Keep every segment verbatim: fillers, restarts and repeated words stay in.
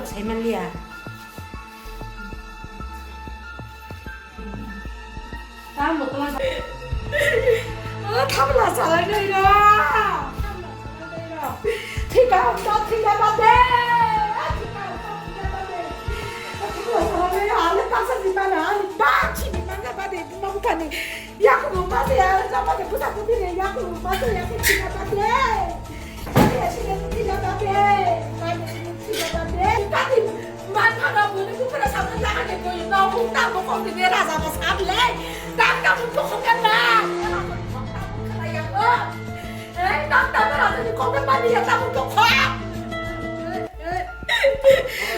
Sai manliya. Tamo tla. Ah, tamo la salai nai ra. Thika ta thika ba de. Ah, thika ta thika ba de. Ah, tamo la salai nai ra. Ale ta sa di mana. Ale ta chi di mana ba de. Mau tani. Yakubu mase ya, jaba de busa kuti de, Yakubu mase ya kuti ya tate. Tate ya sile kuti ya tate. Tate ya sile kuti ya tate. Tate man mana buni kupra sabun jaga de buni no bung ta bung kong de raja ba sable. Tam tam bung kong kan na. Tam tam bung kala ya ko. Eh, tam tam raja ni kong de mani ya tam bung kong.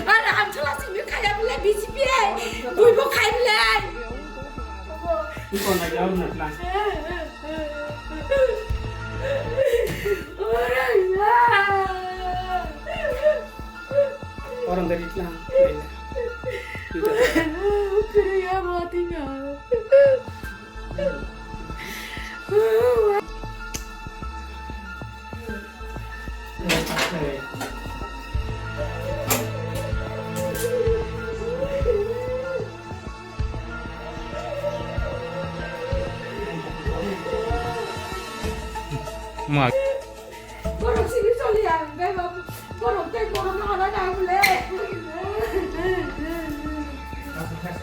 Ara ang chwla simi khaya bwlai B J P ai. Buibo khai bwlai. Iko na jaw na plan. Orang dari plan. Kriya mati na. Ma. Borok sini choli ang, bai babu. Borok tei borok no halai na bole.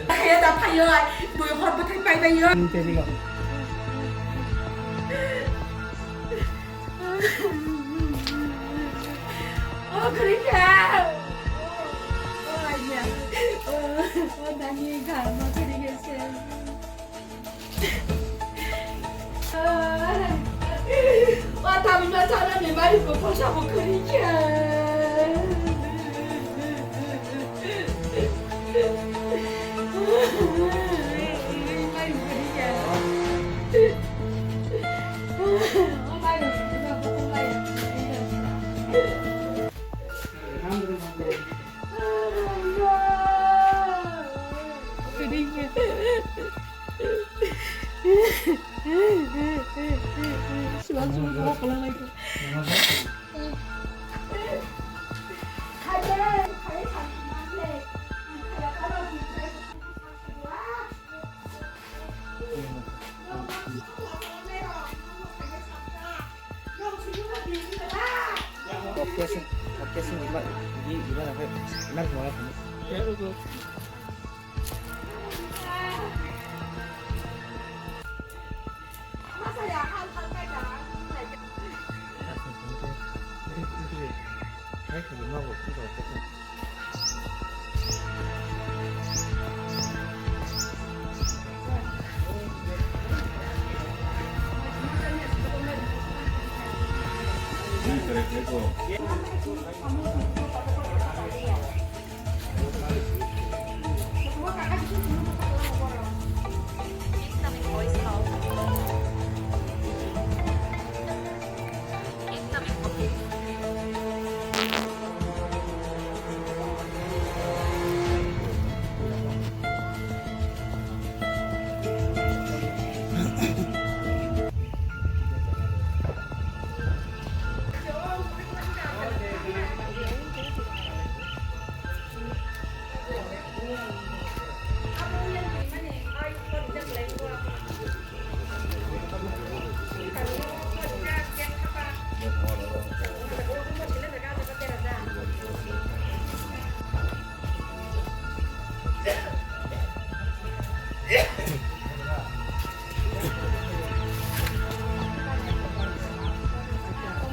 Kaya da phayo, bui hor bwthai pai bai yo. O khurika. O anya. O, o nani garma khurika se. O tami ma sana ni mari ko posa mo khurika. Oke sih, oke sih, gimana, gimana, gimana, gimana?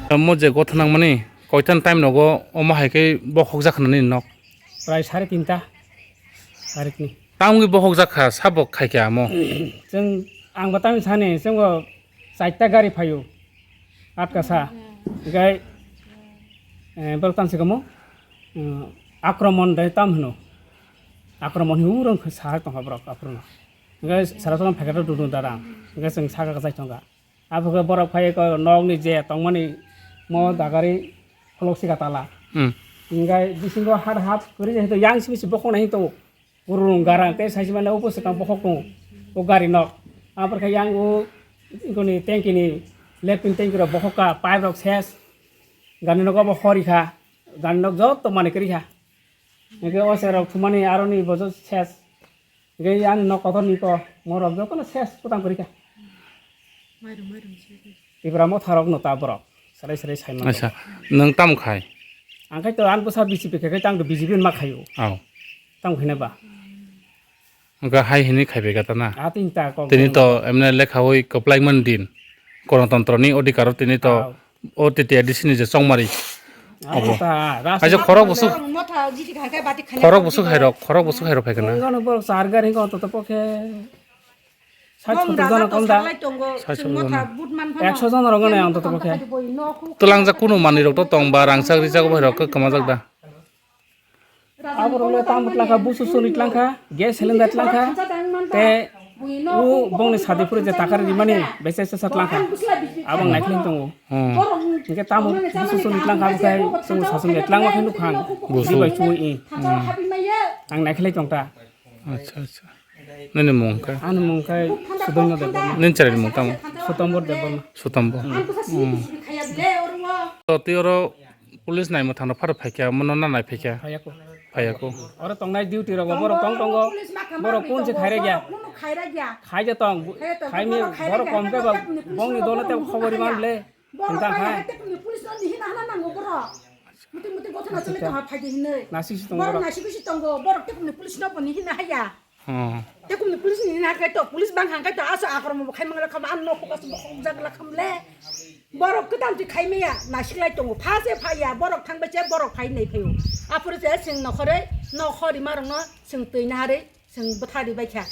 Omo je gotha nangmani koitan time nogo omo hai khe bokhok jakha nini nok? Prai sare tinta tarikni. Tamni bokhok jakha, sabo khaikha amo? Chwng, ang bo tamni sani, chwngbo chaita gari phaio, atka sa. Gai, eh, borok tamsi kamo, eh, akromon dai tam hino. Akromon hi urang khe sahar tongkha borok aphuru no. Gai sara tong phaikha dudung darang. Gai chwng saka kachai tongkha. Abo khe borok phai khe nokni je tongmani mo dagari kholok sika tala. Hmm. Hinkhe bisingo hat hat kwrwi hai to yang simi se bokhok nai to. Gurung garang tei sai mane obo swkang bokhok tongo. O gari nok. Aboni khe yang o ikoni tanki ni lepin tanki rok bokhok ka pipe rok ses. Gari nok obo hori kha. Gari nok joto mani kwrwi kha. Hingke o se rok thumani aroni bojo ses. Hingke ani nok kotor ni to, mo rok joto no ses putang kori kha. Mairum, mairum, se, se. Tipra motha rok no ta borok. Sarai sarai sai man. Acha, nwng tamo khai? Ang khai to ang bwsa B J P khai khai tang to B J P ma khaio. Aw. Tamo khai na ba? Hingke hai hini khai bai gata na? A tin ta kok. Tini to emne lekha oi koplai man din. Gonotontro ni odhikar o tini to. Aw. O T T A D C ni je chongmari. Abo. Abo ta, ras- Aisa khorok bwswk, Motha jiti khai khai bati khanya khorok bwswk hai rok, khorok bwswk hai rok phai kana. Ngono borok char gari ko to to pokhe. Sat sotor jona kom da. Sat sotor jona. Ekso jona rok nai ang to to pokhe. Twlangjak kunu manwi rok to tong ba rangchak rijak bai rok kwma jak da. Aborok le tamo tlangkha, busu suni tlangkha, gas cylinder tlangkha, te u bongni sadi phuru je takar rimani bese sesa tlangkha, abang naikhlai tongo. Hmm. Hingke tamo busu suni tlangkha, abang khai chwng sasung le tlangma khe nukhang, busu. Ribai chumui i. Hmm. Ang naikhlai tongta. Acha, acha. Nini mung khe? Ani mung khe Sudoino Debbarma. Nini chwraini mung tamo? Sutombor Debbarma. Sutombor. Hmm. Hmm. To twi oro Police naima thangno pharo phaikha, mono na nai phaikha? Phaiya ko. Phaiya ko. Oro tongnai duty rogo borok tong tongo. Borok kun se khaira gya. Khaija tong. Khaimi borok kom ke ba bongni dolo te khobor iman le. Tongkha khai. Police no ni hina hana nango borok. Muti muti gotha na chole tong ha phaidi hinoi. Nasik si tongo. Borok nasik si tongo. Borok te police no bo ni hina haya. Hmm. Te kumni police ni na kai to, police bang hang kai to, aso akormo bo khai mang la kham, an no focus bo khok jag la kham le. Borok kwtam ti khai maya, nasik lai tongo, pha se pha ya, borok thang bai che, borok phai nai phaio. Aphuru se sing nokhoroi, nokhori marok no sing twi na haroi, sing bwthari bai kha.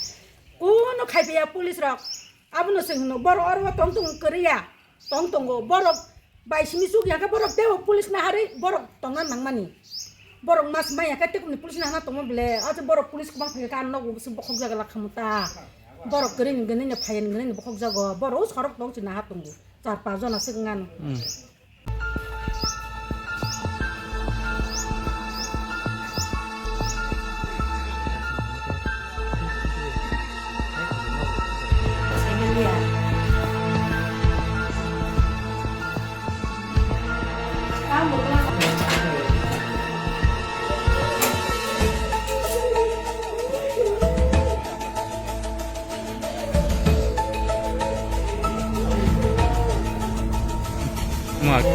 Kuno khai phaia police rok, abono sing no, borok oro tong tong kwrwi ya. Tong tongo, borok bai simi chuk ya khe borok teibo police naharwi borok tongna nangmani. Borok mas maya khe tei kumni police nahana tongma bele, acha borok police kwbang phai khe ang nogo bwswk bokhok jaga lakhamu ta. Borok kwrwini gwnini phaiyan gwnini bokhok jago, borok o sorok tong se naha tongo. Char pas jona se wngano. Hmm. Mak.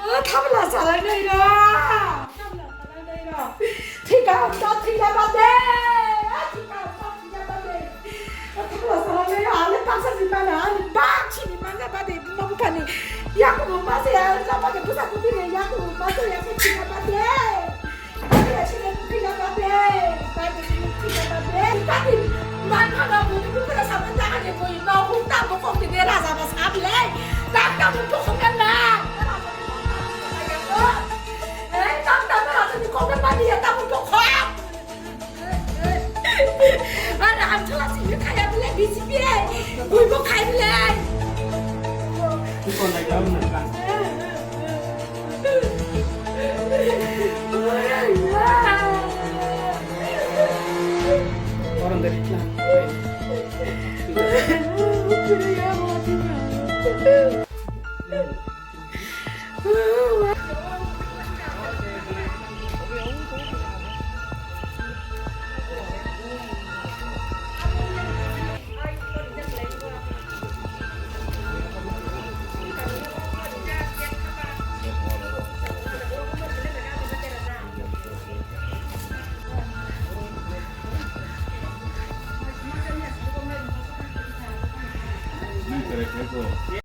O thabla salai nai ra. Thabla salai nai ra. Thika ta thika ba de. Thika ta thika ba de. O thabla salai nai ra. Ale paksa ni mana, ale bak chini mana ba de. Buma bukani. Yakubu masa ya, sa ba de. Busa kuti ne yakubu masa ya, sa thika ba de.